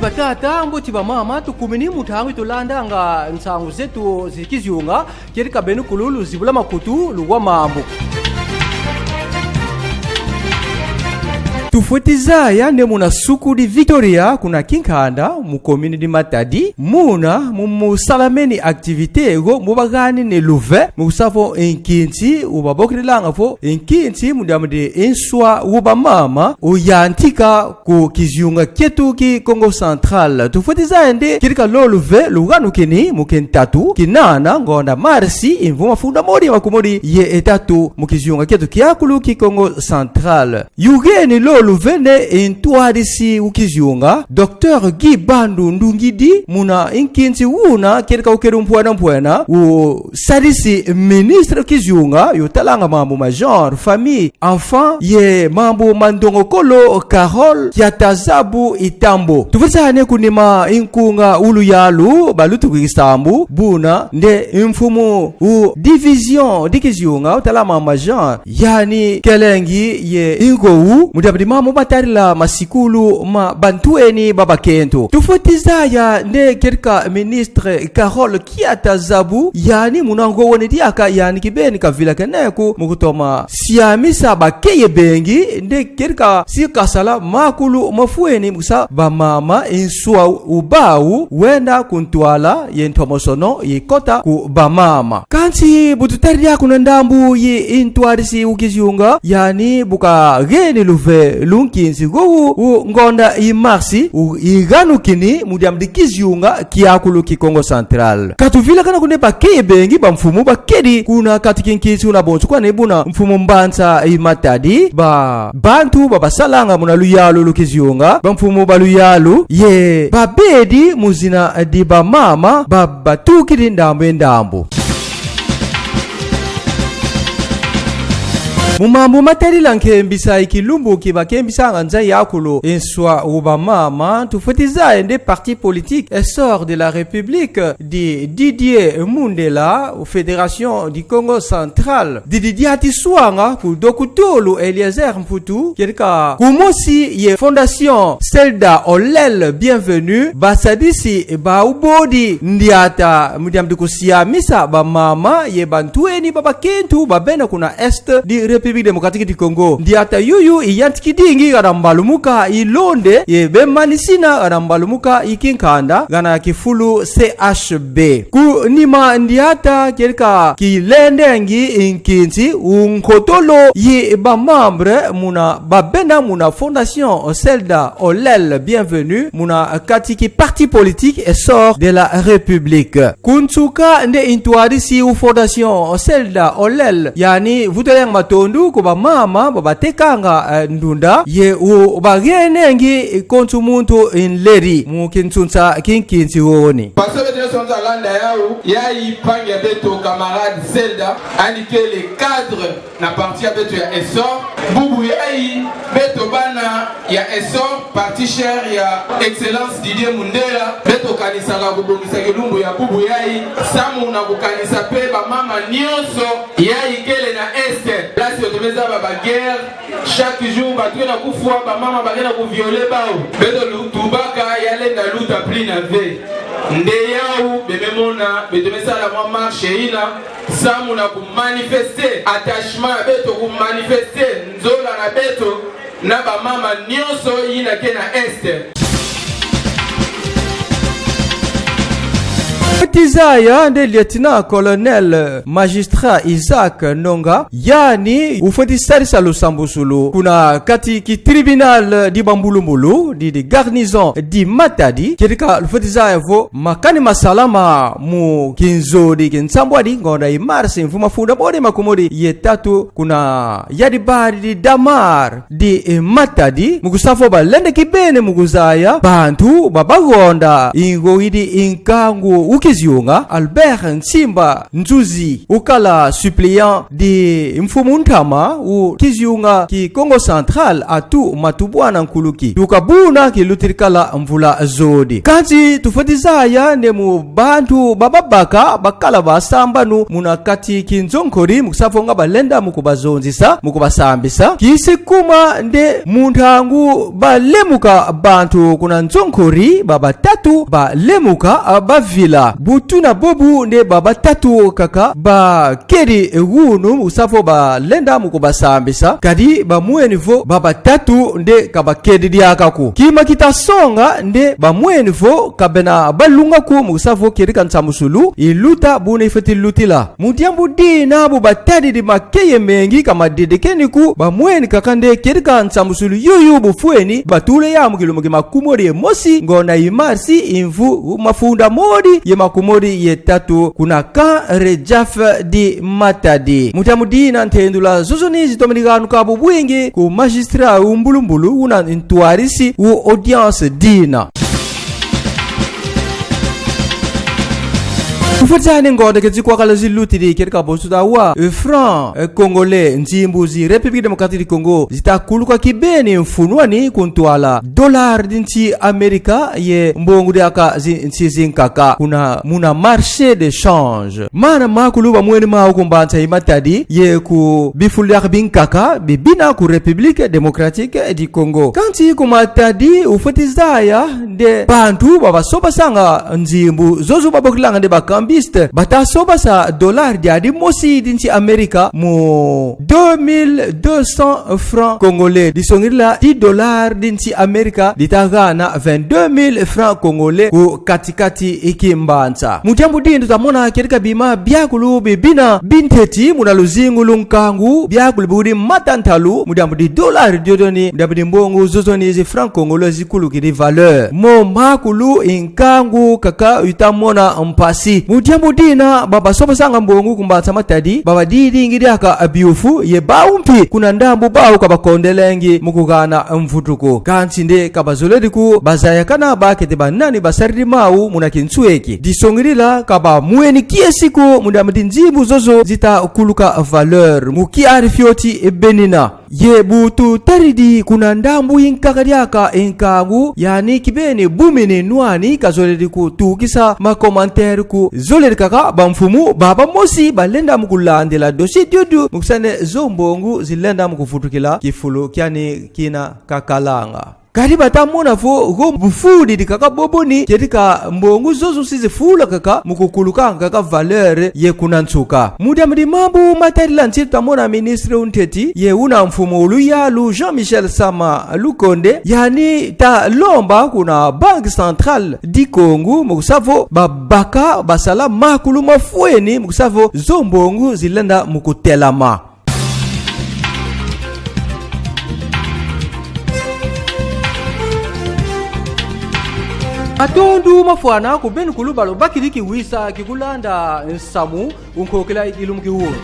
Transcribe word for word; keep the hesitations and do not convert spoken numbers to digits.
Batata, mbote, bamama, tukumini mu ntangu yi tulandanga nsangu zetu zi kizunga. Kedika beno kulu luzibula makutu, luwa mambu. Tufweti zaya nde muna suku di Victoria, kuna Kinkanda, mu commune di Matadi, muna mu, mu salameni activité go, mu baganini luve, mu kusa vo nkinsi, wu babokilanga vo nkinsi mu diambu di nswa wu bamama, uyantika ku kizunga kietu ki Kongo Central. Tufweti zaya nde kedika lo luve luganukini mu kintatu, kinana ngonda Marsi, mvu mafunda modi makumodi ye tatu, mu kizunga kietu kiakulu ki Kongo Central. Yugeni lo luve nde ntwadisi wu kizunga, Docteur Guy Bandu Ndungidi, muna nkinsi wuna kedika ukedi mpwena mpwena, usadisi ministre kizunga yu talanga mambu ma genre, famille, enfant ye mambu ma ndongokolo, Carole Kiatazabu Itambo. Tufweti zaya nde ku nima nkunga wu luyalu, balutuki kisambu, buna nde mfumu wu division di kizunga wu talanga mambu ma genre, yani kelengi ye ngogo mu diambu di mambu matadila masikulu ma bantweni ba bakento. Tufweti zaya nde kedika ministre Carole Kiatazabu, yani muna ngogo wani diaka, yani kibeni kavilakene ko mu kutoma siamisa bakeye bengi, nde kedika si kasala makulu mafweni mu kusa bamama nswa wu bawu wenda ku ntwala ye ntomosono yi kota ku bamama. Kansi bu tutadidi kuna ndambu yi ntwadisi wu kizunga, yani bu kageni luve lu nkinsi gogo, u ngonda yi Marsi, u iganukini mu diambu di kizunga kiakulu ki Kongo Central. Ka tuvilakana ko nde bakeye bengi bamfumu bakedi kuna kati ki nkinsi una bonso kwa ne buna mfumu mbanza yi Matadi, ba bantu ba basalanga muna luyalu lu kizunga, bamfumu ba luyalu, ye babedi mu zina di bamama ba batukidi ndambu ye ndambu. Mu mambu matadila nkembisa yi kilumbu ki bakembisanga nza yakulu nswa wu bamama, tufweti zaya nde parti politique Essor de la République di Didier Mundela, Fédération du Kongo Central, didi diatiswanga ku dokotolo Eliezer Mputu, kedika kumosi ye Fondation Zelda Olel Bienvenue, basadisi bawu bodi ndiata mu diambu di kusiamisa bamama ye bantweni ba bakento ba bena kuna Est di République Démocratique du Congo. Ndiata yoyo iyantikidingi gana mbalumuka yi Londe ye bemanisina gana mbalumuka yi Kinkanda gana kifulu C H B. Ku nima ndiata kedika kilendengi nkinsi wu nkotolo yi ba membre muna ba bena muna Fondation Zelda Olel Bienvenue muna kati ki parti politique Essor de la République. Ku nsuka nde ntwadisi wu Fondation Zelda Olel, yani vutulenga matondo ku bamama ba batekanga, eh, ndunda, ye wu bagenengi konso muntu nledi mu kinsunsa ki nkinsi woni. Parce que beto nyonso nza landa yawu, yayi mpangi ya beto camarade Zelda, yandi kele cadre na parti ya beto ya Essor. Bubu yayi beto bana ya Essor, parti cher ya Excellence Didier Mundela, beto kanisaka kubongisa kilumbu ya bubu yayi, samu na kukanisa pe bamama nyonso yayi kele na Est. Place yo tubeza ba baguerre, chaque jour bato ke na kufwa, bamama ba ke na kuvioler bawu. Beto lu-, tubaka ya lenda luta plus na vie. Nde yawu beno me mona beto me sala mwa marche yina, samu na kumanifester attachement ya beto, kumanifester nzola na beto na bamama nyonso yina ke na Est. Tufweti zaya nde lieutenant-colonel magistrat Isaac Nonga, yani ufweti sadisa lusambusulu kuna kati ki tribunal di bambulumbulu di, di garnison di Matadi, kedika lufweti zaya vo makani masalama mu kinzodi ki nsambwadi ngonda yi Mars mvu mafunda modi makumodi ye tatu kuna yadi badi di Damar di, eh, Matadi, mu kusa vo balenda kibeni mu kuzaya bantu ba bagonda ngogo yidi nkangu wu kizi- zunga, Albert Nsimba Nzuzi, ukala suppléant di mfumu ntama u kizunga ki Kongo Central, Atou Matubuana Nkuluki. Tuka buna kilutidi kala mvula zodi. Kansi tufweti zaya nde mu bantu ba babaka bakala ba sambanu muna kati ki nzo Nkori, mu kusa vo nga balenda mu kubazonzisa, mu kubasambisa, kisi kuma nde mu ntangu balemuka bantu kuna nzo Nkori, ba batatu balemuka, ah, bavila. Bu tuna bobu nde ba batatu kaka bakedi wunu, mu kusa vo balenda mu kubasambisa, kadi bamweni vo ba batatu nde ka bakedi diaka ko. Kima kita songa nde bamweni vo ka bena balunga ko, mu kusa vo kedika nsamusulu iluta buna ifweti lutila. Mu diambu dina, bu batadidi makeye mengi ka madedekeni ko, bamweni kaka nde kedika nsamusulu yoyo bufweni batula yawu mu kilumbu ki makumodi ye mosi ngonda yi marsi, mvu mafunda modi ye makumodi ye tatu, kuna camp Redjaf di Matadi. Mu diambu dina, ntendula zozo ni zitomene ganuka bubwingi ku magistrat umbulumbulu una ntwadisi u audience dina. Kufweti zaya nde ngonda kezi kwakala zilutidi, kedika bonso ta wa, eh, franc, eh, congolais, nzimbu zi République Démocratique du Congo zita kuluka kibeni mfunwani ku ntwala dollar di nsi Amerika ye mbongo diaka zi nsi zinkaka kuna muna marché de change. Mana makulu bamweni mawu ku mbanza yi Matadi ye ku bifulu diaka binkaka bibina ku République Démocratique du Congo. Kansi ku Matadi ufweti zaya nde bantu ba basobasanga nzimbu zozo babokilanga nde ba cambistes bata sobasa dollar diadi mosi di nsi Amerika mu deux mille deux cents francs congolais. Disongidila dix dollars di nsi Amerika dita gana vingt-deux mille francs congolais ku kati kati ki mbanza. Mu diambu dina tuta mona kedika bima biakulu bibina bintete muna luzingu lu nkangu, biakulu biwidi mata ntalu mu diambu di dollar diodio ni, mu diambu di mbongo zozo ni zi franc congolais zikulukidi valeur. Mo makulu nkangu kaka uta mona mpasi. Mu diambu dina, ba basobasanga mbongo ku mbanza Matadi, ba badidingi diaka biuvu ye bawu mpi kuna ndambu bawu ka bakondelengi mu kugana mvutu ko. Kansi nde ka bazolele ko bazayakana bakete banani basadidi mawu muna kinsweki. Disongidila ka bamweni kiese ko mu diambu di nzimbu zozo zita kuluka valeur mu kiadi fioti benina. Ye bu tutadidi kuna ndambu yinkaka diaka nkangu, yani kibeni bumini nwani, kazolele kutukisa ma commentaire ko, zolele kaka bamfumu ba bamosi balenda mu kulandila dossier diodio, mu kusa nde zo mbongo zilenda mu kuvutukila kifulu kiani kina kakalanga. Kadi bata mona vo go bufudidi kaka bobo ni, kedika mbongo zozo si zifula kaka mu kukulukanga kaka valeur ye kuna nsuka. Mu diambu di mambu matadila nsi tuta mona ministre untete ye una mfumu u luyalu Jean-Michel Sama Lukonde, yani ta lomba kuna Banque Centrale du Congo mu kusa vo babaka basala makulu mafweni mu kusa vo zo mbongo zilenda mu kutelama. Matondo mafwana ku beno kulu ba lubakidi kiwisa ki kulanda nsamu u nkokila yi kilumbu ki wunu.